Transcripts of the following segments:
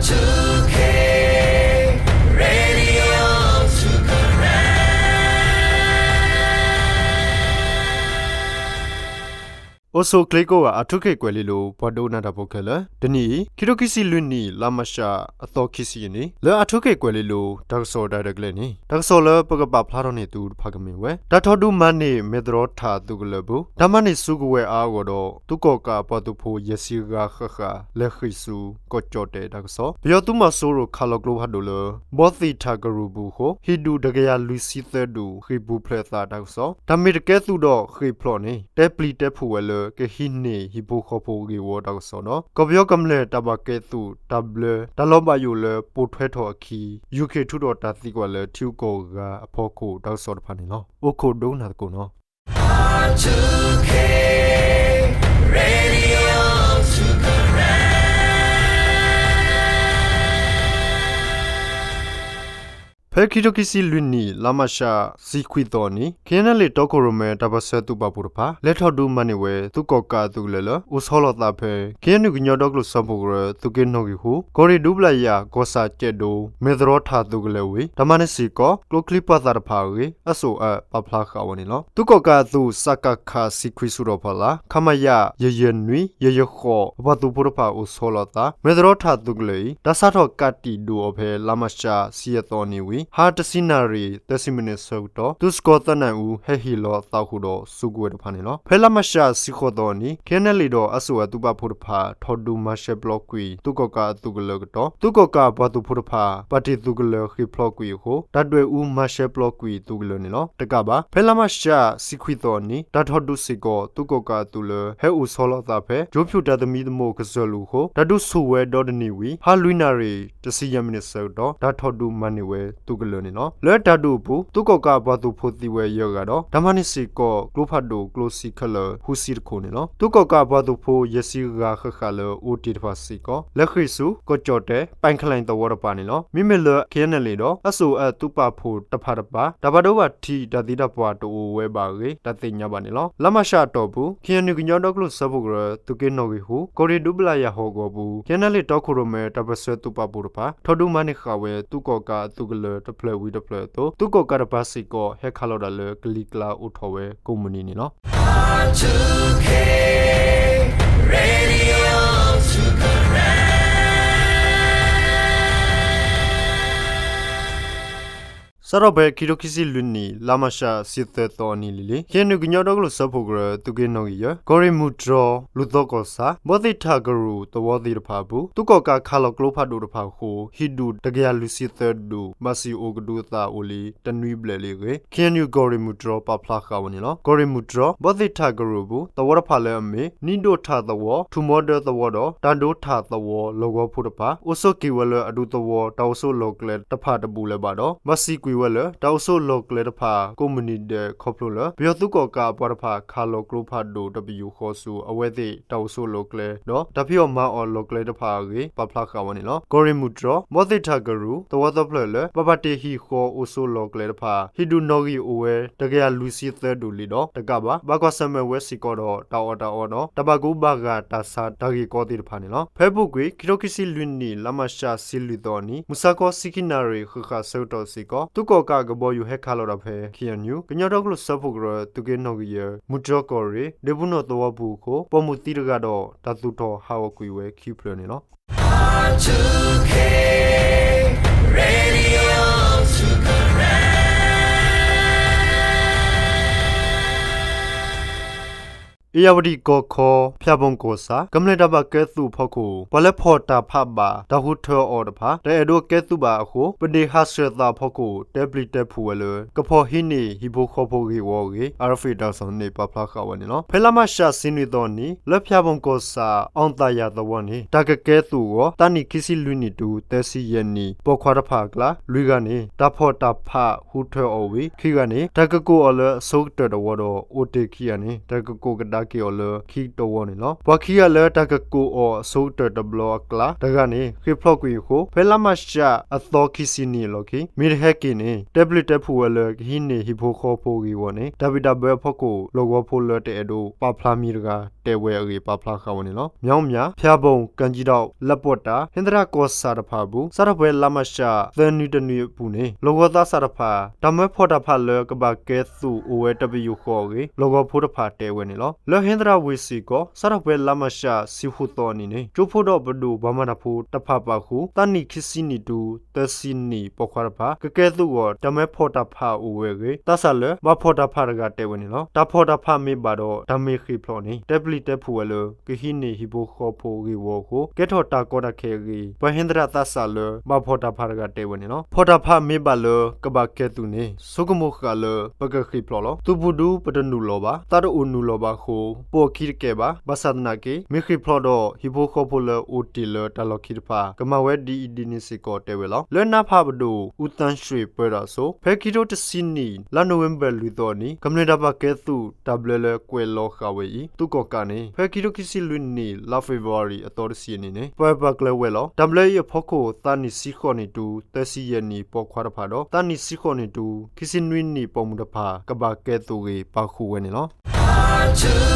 Radio အိၣ်ဆူၣ်ချ့ကိးဂၤ အၣ်ထူခ့ၣ်ကွဲၤလ့လိၤ ပှၤဒိကနၣ်တၢ်ဖိခဲလၢာ်, တနံၤအံၤ ခံထိခံဆံလွံၢ်နံၣ် လါမၢ်ၡး အသီခံဆံယဲၢ်နံၣ် လၢအၣ်ထူခ့ၣ်ကွဲၤလ့လိၤ တၢ်ကစီၣ်တၢ်ရဲၣ်တၢ်ကျဲၤန့ၣ် တၢ်ကစီၣ်လၢပကပာ်ဖျါထီၣ်န့ၢ်သုတဖၣ်ကမ့ၢ်ဝဲ တၢ်ထီၣ်ဒုးမၤန့ၢ် မဲၣ်သရီထၣ်သုးကလၢၤအပူၤ တၢ်မၤန့ၢ်စုကဝဲၤအါအါဂီၢ်ဂီၢ်ဒီး သုးကီၣ်ကးအပှၤသုးဖိ ယဲၢ်ဆံဂၤဃၣ်ဃၣ် လဲၤဃ့ၢ်ဆူ ကီၢ်ကၠီၣ်တဲၣ်တၢ်ကစီၣ်, ပယီၤသုးမီၤစိရိၤခးလီၤကျိဖးဒိၣ်လၢ ဘီသ့ၣ်ထၣ်ကရူၢ်ပူၤအဃိ ဟံၣ်ဒူၣ်တကယၤလွံၢ်ဆံသၢဒူၣ် ဃ့ၢ်ပူၤဖျဲးအသးတၢ်ကစီၣ်, တၢ်မ့ၢ်တကဲသုးဒီးဃ့ၢ်ဖျိးန့ၣ် တဲပျံၤတဲဖုးဝဲလၢ ကဟံးန့ၢ်ဟံၣ်ဖိဃီဖိဂ့ၢ်ဝီတၢ်ကစီၣ်ဒီး ကီၢ်ပယီၤကမျၢၢ်တၢ်ဘၣ်ကဲသုး တၢ်ဘျၢ တၢ်လီၤဘၣ်ယိၣ်လၢပိာ်ထွဲထီၣ်အခံ ယူၤခ့ၣ်ထုးထီၣ်တၢ်သံကွၢ်လၢထံဂုၤကီၢ်ဂၤအဖီခိၣ်တၢ်ကစီၣ်တဖၣ်န့ၣ်လီၤ. အိၣ်ခိးဒိကနၣ်သကိးနီၤ. ဖဲခံထိခံဆံလွံၢ်နံၣ် လါမၢ်ၡး ဆံခွံသီအနံၤ KNLA တီခိၣ်ရိၣ်မဲ တၢ်ပၢၢ်ဆၢသုးပာ်ဖှိၣ်တဖၣ် လဲၤထီၣ်ဒုးမၤန့ၢ်ဝဲ သုးကီၣ်ကးအသုးကလၢၤလၢ အိၣ်ဆီလီၤသးဖဲ KNU ကညီဒီကလုာ်စၢဖှိၣ်ကရၢ သုးက့နီၣ်ဂံၢ်ဟူ ကီၢ်ရ့ၣ်ဒူပျၢ်ယၣ် ကီၢ်ဆၣ်ကၠဲးဒိ မဲၣ်သရီထၣ်သုးကလၢၤဝံၤ တၢ်မၤန့ၢ်စ့ၢ်ကီး ကျိချံပှာ်သၣ်တဖၣ်အဂ့ၢ် SOL ပာ်ဖျါဃာ်ဝဲန့ၣ်လီၤ. သုးကီၣ်ကးအသုး စကခ ဆံခွံဆူၣ်ထီၣ်ဖီလာ် ခမရ ယဲၢ်ယဲၢ်နွံ ယဲၢ်ယဲၢ်ဃိး အပှၤသုးဖိတဖၣ်အိၣ်ဆီလီၤသး မဲၣ်သရီထၣ်သုးကလၢၤအံၤ တၢ်စးထီၣ်ကးတံာ်ဒုးအီၤဖဲ လါမၢ်ၡး ဆံယဲၢ်သီအနံၤဝံၤ ဟါတဆံနၣ်ရံၣ် သၢဆံမံးနံးဆၢကတီၢ် သုးစကီၤသၢနၣ်ရံၣ်အူ ဟဲဟ့ၣ်လီၤအသးဃုာ်ဒီးစုကဝဲၤတဖၣ်န့ၣ်လီၤ. ဖဲလါမၢ်ၡး ဆံဃိးသီအနံၤ KNLA ဒီး SOL သုးပာ်ဖှိၣ်တဖၣ် ထီၣ်ဒုးမၤရှဲပျီကွံာ် သုးကီၣ်ကးအသုးကလၢၤကတီၢ် သုးကီၣ်ကးအပှၤသုးဖိတဖၣ် ပာ်တ့ၢ်သုးကလၢၤဃ့ၢ်ဖျိးကွံာ်အဃိ တၢ်ဒွဲၣ်အူမၤရှဲပျီကွံာ်သုးကလၢၤန့ၣ်လီၤ. တကးဘၣ် ဖဲလါမၢ်ၡး ဆံခွံသီအနံၤ တၢ်ထီၣ်ဒုးစ့ၢ်ကီး သုးကီၣ်ကးအသုးလၢ ဟဲအိၣ်ဆီလီၤသးဖဲ ကၠိဖၠူၣ်တၢ်သမံသမိးကစၢၢ်လူၤအဃိ တၢ်ဒုးဆူၣ်ဝဲဒီတနံၤဝံၤ ဟါလွံၢ်နၣ်ရံၣ် တဆံယဲၢ်မံးနံးဆၢကတီၢ် တၢ်ထီၣ်ဒုးမၤန့ၢ်ဝဲသုးကလၢၤန့ၣ်လီၤ. လၢတၢ်ဒုးအပူၤ သုးကီၣ်ကးအပှၤသုးဖိသံဝဲယဲၢ်ဂၤဒီး တၢ်မၤန့ၢ်စ့ၢ်ကီး ကျိဖးဒိၣ်ကျိဆံခဲလၢာ်ဃုဆံတခိၣ်န့ၣ်လီၤ. သုးကီၣ်ကးအပှၤသုးဖိ ယဲၢ်ဆံဂၤဃၣ်ဃၣ်လၢအိၣ်တ့ၢ်တဖၣ်စ့ၢ်ကီး လဲၤဃ့ၢ်ဆူ ကီၢ်ကၠီၣ်တဲၣ် ပၣ်ခလဲၣ်သဝီတပၤန့ၣ်လီၤ. မ့မ့ၢ်လၢ KNLA ဒီး SOL သုးပာ်ဖှိၣ်တဖၣ်တပၤ တၢ်ဘၣ်ဒိဘၣ်ထံးတၢ်သံတၢ်ပှၢ်တအိၣ်ဝဲဘၣ်အဂ့ၢ် တၢ်သ့ၣ်ညါဘၣ်န့ၣ်လီၤ. လါမၢ်ၡးအတီၢ်ပူၤ KNU ကညီဒီကလုာ်စၢဖှိၣ်ကရၢ သုးက့နီၣ်ဂံၢ်ဟူ ကီၢ်ရ့ၣ်ဒူပျၢ်ယၣ်ဟီၣ်ကဝီၤပူၤ KNLA တီခိၣ်ရိၣ်မဲ တၢ်ပၢၢ်ဆၢသုးပာ်ဖှိၣ်တဖၣ် ထီၣ်ဒုးမၤန့ၢ်ဃာ်ဝဲ သုးကီၣ်ကးအသုးကလၢၤတဖျၢၣ်ဝံၤတဖျၢၣ်အသိး သုးကီၣ်ကးတပၤစ့ၢ်ကီး ဟဲခးလီၤတၢ်လၢကလံၤကျါအိၣ်ထီၣ်ဝဲကိးမုၢ်နံၤန့ၣ်လီၤ. စးထီၣ်ဖဲ ခံထိခံဆံလွံၢ်နံၣ် လါမၢ်ၡး ဆံသၢသီအနံၤလံၤလံၤ KNU ကညီဒီကလုာ်စၢဖှိၣ်ကရၢ သုးက့နီၣ်ဂံၢ်ယဲၢ် ကီၢ်ရ့ၣ်မုၢ်တြီ လူၢ်သီကီၢ်ဆၣ် ဘီသ့ၣ်ထၣ်ကရူၢ်သဝီသ့ၣ်တဖၣ်အပူၤ သုးကီၣ်ကးခးလီၤကျိဖးဒိၣ်တဖၣ်အဃိ ဟံၣ်ဒူၣ်တကယၤလွံၢ်ဆံသၢဒူၣ် ဘၣ်စံၣ်အိၣ်ကဒုအသးအိၣ်လံ တနွံဘျဲၣ်လံအဂ့ၢ် KNU ကီၢ်ရ့ၣ်မုၢ်တြီ ပာ်ဖျါဃာ်ဝဲန့ၣ်လီၤ. ကီၢ်ရ့ၣ်မုၢ်တြီ ဘီသ့ၣ်ထၣ်ကရူၢ်အပူၤ သဝီတဖၣ်လၢအမ့ၢ် နံၣ်ဒိၣ်ထၣ်သဝီ ထူၣ်မီဒၢသဝီဒီး တၢ်ဒိၣ်ထၣ်သဝီ လီၢ်ကဝီၤဖိတဖၣ် အိၣ်ဆိးက့ၤဝဲလၢအဒူသဝီ တၢ်အိၣ်ဆိးလီၢ်ကျဲတဖၣ်တဘူးလၢၤဘၣ်ဒီး ဘၣ်စံၣ်ကွံာ်ဝဲလၢ တၢ်အိၣ်ဆိးလီၢ်ကျဲတဖၣ် ကိးမုၢ်နံၤဒဲး ခီဖျိလၢ ပယီၤသုးကီၣ်ကးအပှၤတဖၣ် ခးလီၤကျိဖးဒိၣ်တပယူာ်ဃီဆူ အဝဲသ့ၣ်တၢ်အိၣ်ဆိးလီၢ်ကျဲ ဒီးတၢ်ဖံးအီၣ်မၤအီၣ်လီၢ်ကျဲတဖၣ်အဂ့ၢ် ပာ်ဖျါဃာ်ဝဲန့ၣ်လီၤ. ကီၢ်ရ့ၣ်မုၢ်တြီ ဘီသ့ၣ်ထၣ်ကရူၢ် သဝီသၢဖျၢၣ်လၢ ပာ်ပာ်တ့ၢ်ဟံၣ်ဃီအိၣ်ဆိးလီၢ်ကျဲတဖၣ် ဟံၣ်ဒူၣ်နီၣ်ဂံၢ်အိၣ်ဝဲ တကယၤလွံၢ်ဆံသၢဒူၣ်လံဒီး တကးဘၣ် ဘၣ်ကွၢ်ဆၢၣ်မဲာ်ဝဲစ့ၢ်ကီးဒီး တၢ်အီၣ်တၢ်အီဒီး တၢ်ဘၣ်ကူဘၣ်ဂာ်တၢ်ဆါတၢ်ဂ့ၢ်ကီသ့ၣ်တဖၣ်န့ၣ်လီၤ. ဖဲအပူၤကွံာ် ခံထိခံဆံလွံၢ်နံၣ် လါမၢ်ၡး ဆံလွံၢ်သီအနံၤ မုၢ်ဆါခီ ဆံခံနၣ်ရံၣ် ဃၣ်ဃၣ်ဆၢကတီၢ်စ့ၢ်ကီး သုးကီၣ်ကးကဘီယူၤဟဲခးလီၤတၢ်ဖဲ KNU ကညီဒီကလုာ်စၢဖှိၣ်ကရၢ သုးက့နီၣ်ဂံၢ်ယဲၢ် မုၢ်တြီကီၢ်ရ့ၣ် ဒ့မုၣ်နီၣ်သဝီပူၤအဃိ ပိာ်မုၣ်သံတဂၤဒီး တၢ်သူၣ်ထီၣ်ဟးဂီၤကွံာ်ဝဲခံဖျၢၣ်န့ၣ်လီၤ. အ့ၣ်ယၣ်ဝတံၣ်ကီၢ်ခီ ဖၠၣ်ပိၣ်ကီၢ်ဆၣ် ကမျၢၢ်တၢ်ဘၣ်ကဲသုးအဖီခိၣ် ပှၤလၢဖီၣ်တၢ်ဖးဘၣ် တၢ်ဃုထၢအီၤတဖၣ် တအဲၣ်ဒိးကဲသုးဘၣ်အဃိ ပဒ့ၣ်ဟးဆှဲးသးအဖီခိၣ် တဲပျံၤတဲဖုးဝဲလၢ ကဖီၣ်ဟံးန့ၢ်ဟံၣ်ဖိဃီဖိဂ့ၢ်ဝီအဂ့ၢ် RFA တၢ်ကစီၣ်န့ၣ် ပာ်ဖျါဃာ်ဝဲန့ၣ်လီၤ. ဖဲလါမၢ်ၡး ဆံနွံသီအနံၤ လၢဖၠၣ်ပိၣ်ကီၢ်ဆၣ် အီၣ်သၣ်ယၣ်သဝီန့ၣ် တၢ်ကကဲသုးအဂီၢ် သးနံၣ်ခံဆံလွံၢ်နံၣ်တုၤ သၢဆံယဲၢ်နံၣ် ပိာ်ခွါတဖၣ်အကျါ လွံၢ်ဂၤန့ၣ် တၢ်ဖီၣ်တၢ်ဖးဃုထၢအီၤဝံၤ ခံဂၤန့ၣ် တၢ်ကကိးအီၤလၢအဆိကတၢၢ်တဝီဒီး အိၣ်တ့ၢ်ခံဂၤန့ၣ် တၢ်ကကိးကဒါ က့ၤအီၤလၢခံတဝီန့ၣ်လီၤ. ပှၤခံဂၤလၢတၢ်ကကိးအီၤအဆိကတၢၢ်တဘျီအကျါတဂၤန့ၣ် ဃ့ၢ်ဖျိးကွံာ်အဃိ ဖဲလါမၢ်ၡးအသီခံဆံနံၤအလီၢ်ခံ မ့ၢ်တဟဲက့ၤန့ၣ် တဲပျံၤတဲဖုးဝဲလၢကဟံးန့ၢ်ဟံၣ်ဖိဃီဖိဂ့ၢ်ဝီန့ၣ် တၢ်ဘံၣ်တၢ်ဘၢအဖီခိၣ် လီၢ်ကဝီၤဖိလၢတအဲၣ်ဒိးပာ်ဖျါမံၤတဂၤ တဲဝဲအဂ့ၢ်ပာ်ဖျါဃာ်ဝဲန့ၣ်လီၤ. မၠီမၠၣ်, ဖၠၣ်ဘိၣ်, ကၣ်ကၠံၣ်ဒီး လၢပီၣ်တၢ် ဟ့ၣ်သရၣ်ကီၢ်ဆၣ်တဖၣ်အပူၤ စးထီၣ်ဖဲလါမၢ်ၡးသၢနွံတနွံအပူၤန့ၣ် လီၢ်ကဝီၤသးစၢ်တဖၣ် တၢ်မၢဖီၣ်တၢ်ဖးလၢကဘၣ်ကဲသုးအိၣ်ဝဲတပယူာ်ဃီအဂ့ၢ် လီၢ်ကဝီၤဖိတဖၣ်တဲဝဲန့ၣ်လီၤ. လၢဟ့ၣ်သရၣ်ဝ့ၢ်စ့ၢ်ကီး စးထီၣ်ဖဲလါမၢ်ၡးဆံဃုသီအနံၤန့ၣ် ကၠိဖိဒီးပဒိၣ်ပှၤမၤတၢ်ဖိတဖၣ်ပာ်ဃုာ် သးနံၣ်ခံဆံနံၣ်တုၤ သၢဆံနံၣ်ပိာ်ခွါတဖၣ် ကကဲသုးအဂီၢ် တၢ်မၢဖီၣ်တၢ်ဖးအိၣ်ဝဲအဂ့ၢ် သးစၢ်လၢဘၣ်ဖီၣ်တၢ်ဖးတဂၤတဲဝဲန့ၣ်လီၤ. တၢ်ဖီၣ်တၢ်ဖးမ့ၢ်ဘၣ်ဒီး တၢ်မ့ၢ်ဃ့ၢ်ဖျိးန့ၣ် တဲပျံၤတဲဖုးဝဲလၢ ကဟံးန့ၢ်ဟံၣ်ဖိဃီဖိဂ့ၢ်ဝီအဃိ ကဲထီၣ်တၢ်ကီတၢ်ခဲအဂ့ၢ် ပှၤဟ့ၣ်သရၣ်သးစၢ်လၢ ဘၣ်ဖီၣ်တၢ်ဖးတဂၤတဲဝဲန့ၣ်လီၤ. ဖီၣ်တၢ်ဖးမ့ၢ်ဘၣ်လၢကဘၣ်ကဲသုးန့ၣ် ဆိကမိၣ်ဃာ်လၢပကဃ့ၢ်ဖျိးလီၤ. သုးပူၤဒုပတနုာ်လီၤဘၣ်, သးတအိၣ်နုာ်လီၤဘၣ်အဃိ ပိာ်အခံတကဲဘၣ်. ဘၣ်ဆၣ်သနာ်က့ မ့ၢ်ဃ့ၢ်ဖျိးဒီး ဟံၣ်ဖိဃီဖိလၢအိၣ်တ့ၢ်လၢတၢ်လီၢ်ခံတဖၣ် ကမၤဝဲဒ်အံၤဒ်န့ၣ်စ့ၢ်ကီးတဲဝဲလီၤ. လၢနါဖးပဒိၣ် အူသၣ်ရွှ့ၣ် ပၢတၢ်အသိး ဖဲခံထိတဆံနံၣ် လါနိၣ်ဝ့ဘၢၣ်လွံၢ်သီအနံၤ ကမျၢၢ်တၢ်ဘၣ်ကဲသုးတၢ်ဘျၢလၢကွဲးလီၤဃာ်ဝဲအံၤ သုးကီၣ်ကးန့ၣ် ဖဲခံထိခံဆံလွံၢ်နံၣ် လါဖ့ၤဘြူၤအါရံၤအသီတဆံအနံၤန့ၣ် ပာ်ပာ်ကျၢၤဝဲလီၤ. တၢ်ဘျၢအံၤအဖီခိၣ် သးနံၣ်ဆံဃိးနံၣ်တုၤ သၢဆံယဲၢ်နံၣ်ပိာ်ခွါတဖၣ်ဒီး သးနံၣ်ဆံဃိးနံၣ်တုၤ ခံဆံနွံနံၣ်ပိာ်မုၣ်တဖၣ် ကဘၣ်ကဲသုးအဂ့ၢ် ပာ်ဃုာ်ဝဲန့ၣ်လီၤ.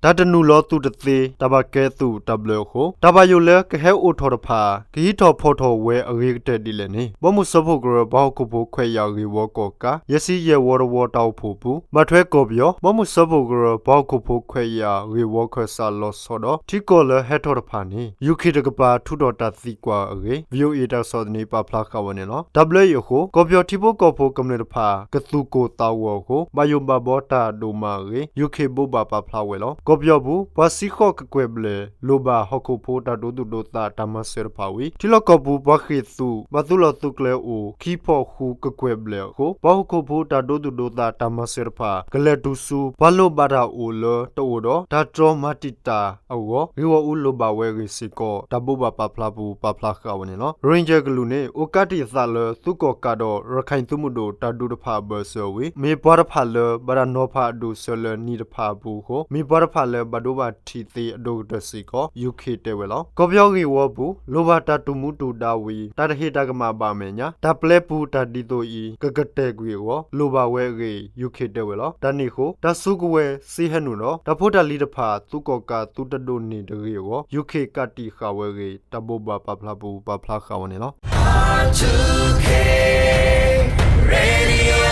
တၢ်တနုာ်လီၤသုးတသ့ တၢ်ဘၣ်ကဲသုးတၢ်ဘျၢအဃိ တၢ်ဘၣ်ယိၣ်လၢကဟဲအိၣ်ထီၣ်တဖၣ် ကဟံးထီၣ်ဖီၣ်ထီၣ်ဝဲအဂ့ၤကတၢၢ်ဒ်လဲၣ်န့ၣ် ဘီမုၢ်စၢဖှိၣ်ကရၢ ပှၤဟီၣ်ခိၣ်ဖိခွဲးယာ်ဂ့ၢ်ဝီကီၣ်ကး ယဲၢ်ဆံယဲၢ်ဝီတဝီတၢ်အိၣ်ဖှိၣ်အပူၤ ဘၣ်ထွဲကီၢ်ပယီၤ ဘီမုၢ်စၢဖှိၣ်ကရၢ ပှၤဟီၣ်ခိၣ်ဖိခွဲးယာ်ဂ့ၢ်ဝီခၢၣ်စးလီၤဆီဒီး ထံကီၢ်လၢဟဲထီၣ်တဖၣ်န့ၣ် ယူၤခ့ၣ်တကပၤ ထုးထီၣ်တၢ်သံကွၢ်အဂ့ၢ် VOA တၢ်ကစီၣ်သန့ပာ်ဖျါဃာ်ဝဲန့ၣ်လီၤ. တၢ်ဘျၢအံၤအဃိ ကီၢ်ပယီၤထံဖိကီၢ်ဖိကမျၢၢ်တဖၣ် ကသူၣ်ကိၢ်သးဂီၤအဃိ ဘၣ်ယိၣ်ဘၣ်ဘီတၢ်ဒိၣ်မးအဂ့ၢ် ယူၤခ့ၣ်ဘိးဘၣ်ပာ်ဖျါဝဲလီၤ. ကီၢ်ပယီၤပူၤ ပှၤစံဃီၣ်ကကွဲၢ်ဘျဲၣ် လိၣ်ဘၣ်ဟီၣ်ခိၣ်ဖိတၢ်ဒိသူၣ်ဒိသးတၢ်မၤစၢၤတဖၣ်ဝံၤ ထံလီၢ်ကီၢ်ပူၤပှၤဃ့ၢ်သုး ဘၣ်သုးလီၢ်သုးကျဲအိၣ် ခံဖီၣ်ဃုကကွဲၢ်ဘျဲၣ်အဃိ ပှၤဟီၣ်ခိၣ်ဖိတၢ်ဒိသူၣ်ဒိသးတၢ်မၤစၢၤတဖၣ် ကလဲၤတုၤဆူ ပှၤလိၣ်ဘၣ်တၢ်အိၣ်လၢတအိၣ်ဒီး တၢ်တြီမၤတံာ်တာ်အဂီၢ် ဂ့ၢ်ဂီၢ်အူလိၣ်ဘၣ်ဝဲအဂ့ၢ်စ့ၢ်ကီး တၢ်ဘိးဘၣ်ပာ်ဖျါပူၤ ပာ်ဖျါဃာ်ဝဲန့ၣ်လီၤ. ရိၣ်ဟ့ကၠၢၣ်ကလုာ်န့ၣ် အိၣ်ကးတံာ်အသးလၢ သုးကီၣ်ကးဒီး ရခၢၣ်သုးမုၢ်ဒိၣ်တၢ်ဒုးတဖၣ်အဘၢၣ်စၢၤဝံၤ မ့ၢ်ပှၤတဖၣ်လၢ ဘၣ်တၢ်နီၤဖးအဒိၣ်အဆၢလၢနံၤတဖၣ်အပူၤအဃိ မ့ၢ်ပှၤတဖၣ်လၢဘၣ်ဒိဘၣ်ထံးသ့အဒိၣ်ကတၢၢ်စ့ၢ်ကီး ယူၤခ့ၣ်တဲဝဲလီၤ. ကီၢ်ပယီၤဂ့ၢ်ဝီပူၤ လိၣ်ဘၣ်တၢ်တူၢ်မူတူၢ်ဒါဝံၤ တၢ်တဟ့ၣ်တၢ်ကမၣ်ဘၣ်အမဲာ်ညါ တၢ်ပျဲပူၤတၢ်ဒ်သိးအံၤ ကကတၢၢ်ကွံာ်အဂီၢ် လိၣ်ဘၣ်ဝဲအဂ့ၢ် ယူၤခ့ၣ်တဲဝဲလီၤ. တၢ်န့ၣ်အဃိ တၢ်စုကဝဲၤစ့ဟဲနုာ်ဒီး တၢ်ဖိတၢ်လံၤတဖၣ် သုးကီၣ်ကးသုတဒိးန့ၢ်တဂ့ၤအဂီၢ် ယူၤခ့ၣ်ကးတံာ်ဃာ်ဝဲအဂ့ၢ် တၢ်ဘိးဘၣ်ပာ်ဖျါပူၤ ပာ်ဖျါဃာ်ဝဲန့ၣ်လီၤ.